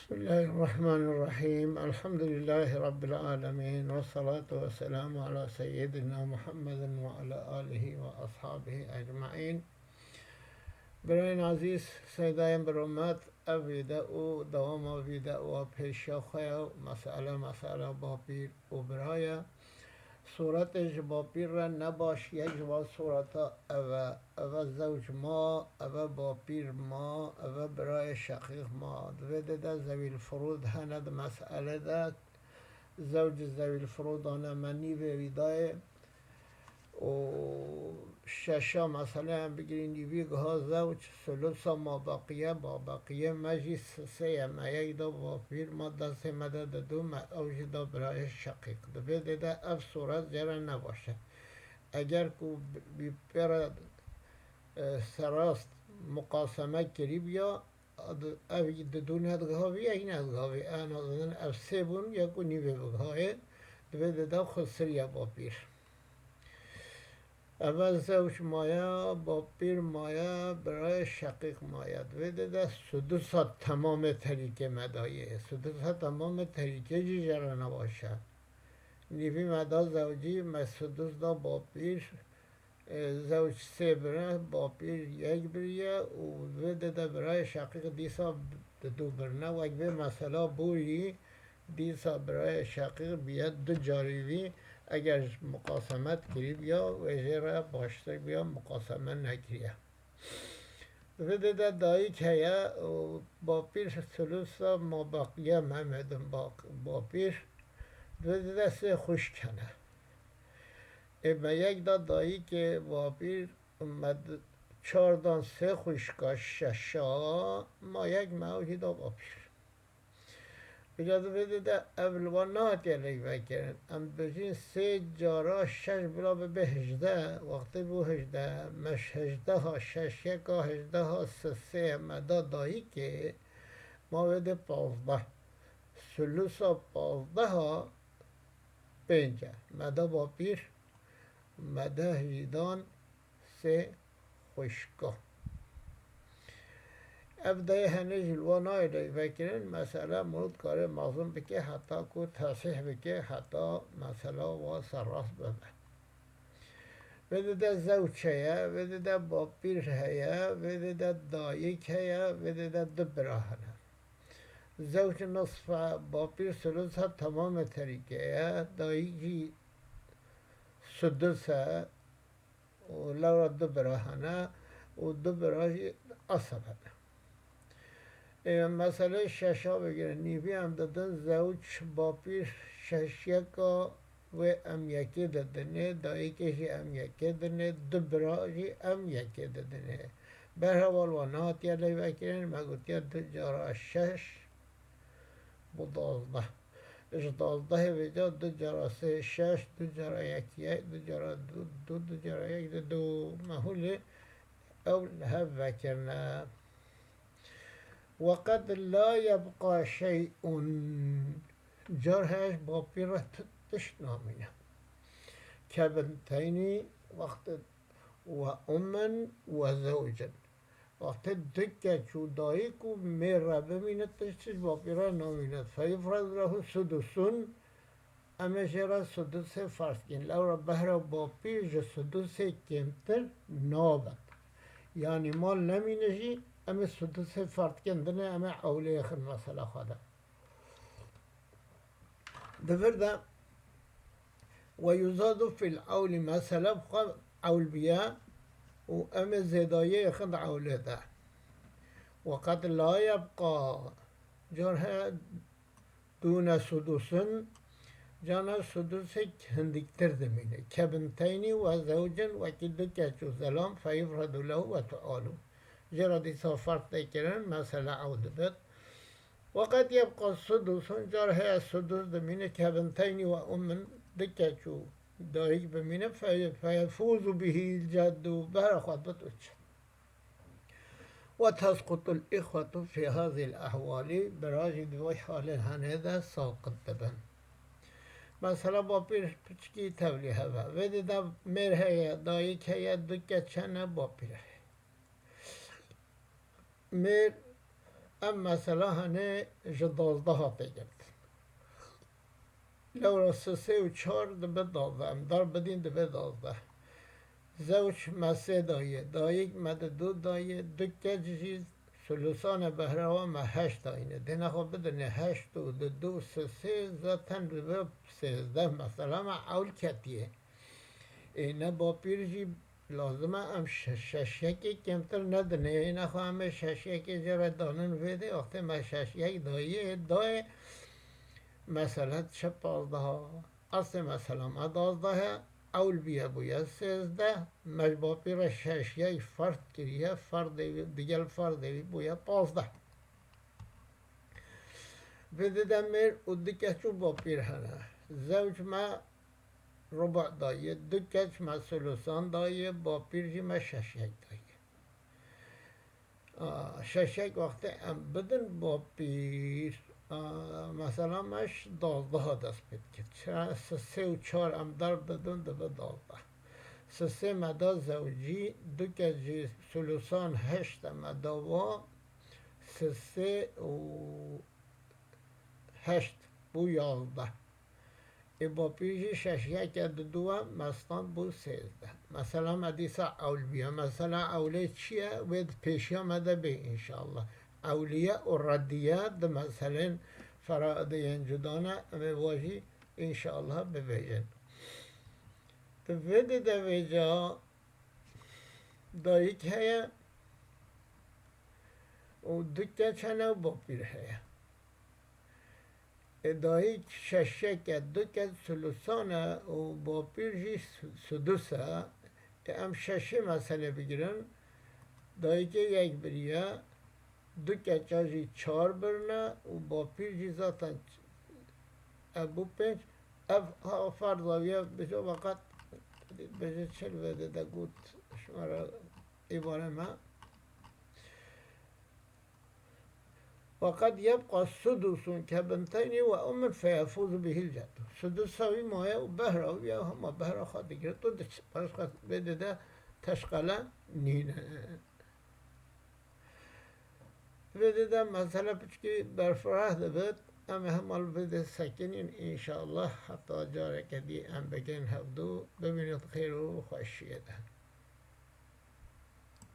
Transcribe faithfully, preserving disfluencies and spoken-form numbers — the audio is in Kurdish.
Bismillahirrahmanirrahim. Elhamdülillahi Rabbil alemin. Ve salatu ve selamu ala seyyidina Muhammedin ve ala alihi ve ashabihi ecmaîn. Birayên ezîz, seydayên bi rûmet, ev vîdeo dewama vîdeoya pêşiya xwe ye. Mesele, mesela bapîr û bira ye. Sûretê ji bapîr re ne baş, yek ji van sûreta ev e. Ev e zewc ma, ev e bapîr ma, ev e birayê şeqîq ma. Di vê dê de zewîl furûd hene di meselê de. Zewc zewîl furûdan e, me nîvê wî dayê. Û şeşa, mesela, em bigirîn, nîvî giha zewc, sulusa ma beqiye, ma beqiye me jî sisê ye, me yek da bapîr, ma destê me de didu, me ew jî da birayê şeqîq. Di vê dê de ev sûret jê re ne baş e. Eger ku bi, bi pê re, e, serast muqaseme kirî biya, Ev didu nedigihavî, yek nedigihavî. En azından ev sê bûn, yek û nîvê bigihayê. Di vê dê de xwe siriya bapîr. Ev e zewc maye, bapîr maye, birayê şeqîq maye. Di vê dê de sudusa temamê terîkê me dayê. Sudusa temamê terîkê jî jê re nebaş e. Nîvî me da zewcî, me sudus da bapîr. E, zewc sê birine, bapîr yek biriye û vê dê de birayê şeqîq dîsa didu birine. Wek vê mesela bûyî, dîsa birayê şeqîq biye du carî vî, eger muqasemet kirî biya, wê jê re baştir biya muqaseme nekiriye. Di vê dê de dayik heye û bapîr sulusa ma beqiye me medin baq-, bapîr. Di vê dê de sê xwişk hene. Ê me yek da dayikê bapîr, me d-, çar dan sê xwişka şeşa, ma yek me ew jî da bapîr. Vêca di vê dê de ev li wan nehatiye leyvekirin. Em dibêjin sê cara şeş bila bibe hejdeh, wextê bû hejdeh, me ji hejdeha şeş yeka hejdeha sisê me da dayikê, ma wê dê pazdeh. Sulusa pazdeha pênc e. Me da bapîr, me deh jî dan sê xwişka. Ev dayê henê jî li wan nayê leyvekirin, mesela mirov dikare mezin bike, heta ku tesîh bike, heta mesela wan serrast bibe. Vê dê de zewç heye, vê dê de bapîr heye, vê dê de dayik heye, vê dê de du bira hene. Zewc nisf e, bapîr sulus e, temamê terîkê ye, dayik jî sudus e û lewra du bira hene û du bira jî eseb hene. Ê, meselê şeşa bigirin. Nîvî em didin zewc, bapîr şeş yeka wê em yekê didinê, dayikê jî em yekê dinê, du bira jî em yekê didinê. Berheval wan nehatiye leyvekirin, me gotiye du cara şeş bo dazdeh. Ji dazdehê vêca du cara sê şeş, du cara yek yek, du cara du, du, du cara yek du, du. Me hûlê ew li hev vekirine. Weqed la yebqa şey'un. Car heye ji bapîr re ti-, tişt namîne. Kebinteynî wextê we ummin we zewcin. Wextê du keç û dayik û mêr re bimîne, tişt ji bapîr re namîne. Feyufrez lehu sudusun, em ê jê re sudusê ferz kîn. Lewra behra bapîr ji sudusê kêmtir nabet. Yanî mal nemîne jî, em ê sudusê ferz kên dinê, em ê ewlê yexin mesela xwe de. Di vir de, "Ve yuzadu fil ewli", mesela bi xwe ewl biye û em ê zêdayiyê yexin di ewlê de. "Ve qed la yebqa", car heye dûne sudusin, cana sudusek hindiktir dimîne. "Kebinteynî ve zewcin", wekî du keç û zelam, "feyufredu lehu ve tualu". Jê re dîsa ferd tê kirin, mesela ew dibit. "Weqed yebqa sudusun", car heye sudus dimîne, "kebinteynî ve ummin", du keç û dayik bimîne, fe-, "feyefuzu bihil ceddu", bera xwe bit û çi. "Ve tesqutul ihwetu fi hazil ehwali", bira jî di vê halê henê de saqit dibin. Mesela bapîr piçkî tevlî heve. Vê dê de mêr heye, dayik heye, du keç hene, bapîr heye. Mêr Em mesela hene ji dozdeha tê girtin. Lewra sisê û çar dibe dozdeh, em dar bidîn dibe dozdeh. Zewç me sê daye, dayik me didu daye, du keç jî sulusane behrewa me heşt dayine. Dêne xwe bidine heşt û didu sisê zaten dibe sêzdeh, mesela me ewl ketiye. Ê ne bapîr jî lazim e em şe-, şeş yekê kêmtir nedine. Ê nexwe em ê şeş yekê jê re danin vê dê, wextê me şeş yek dayê, dayê, mesela çi pazdeha. Asê mesela me dazdeh e, ewl bûye bûye sêzdeh, me ji bapî re şeş yek ferd kiriye, ferdê wî, digel ferdê wî bûye pazdeh. Vê dide mêr û du keç û bapîr hene. Zewc me ruba daye, du keç me sulusan daye, bapîr jî me şeş yek daye. A, şeş yek wextê em bidin bapîr, a, mesela me ji dozdeha dest pê dikir. Çira sisê û çar em dar bidin dibe dozdeh. Sisê me da zewcî, du keç jî sulusan heşt e me da wa, sisê û heşt bû yazdeh. Ê bapîr jî şeş yeke didu e, me stand bû sêzdeh. Mesela me dîsa ewl bûye. Mesela ewlê çi ye? Wê di pêşiya me de bê înşallah. Ewliye û rediye di meselên feraidê yên cuda ne, em ê wa jî înşallah bibêjin. Di vê dide vêca dayik heye û du keç hene û bapîr heye. Ê dayik şeşeke, du keç sulusan e û bapîr jî su-, sudus e. Ê em şeşê meselê bigirin. Dayikê yek biriye, du keça jî çar birine û bapîr jî zaten ç-, ev bû pênc. Ev ha ferza wî ye, bêje weqat, bêje çil vê dide got, ji me re îbare me. وقد يبقى سدس كبنتين وأم فيفوز به الجد. Sudusa wî maye û behra wî ya hema behra xwe digirt û diçe. Başqa vê dide teşqele nîne. Vê dide mesele piçkî berfireh dibit. Em ê hema li vê dê sekinîn înşallah. Heta careke dî em bikin hevdû. Bimînin xêr û xweşiyê de.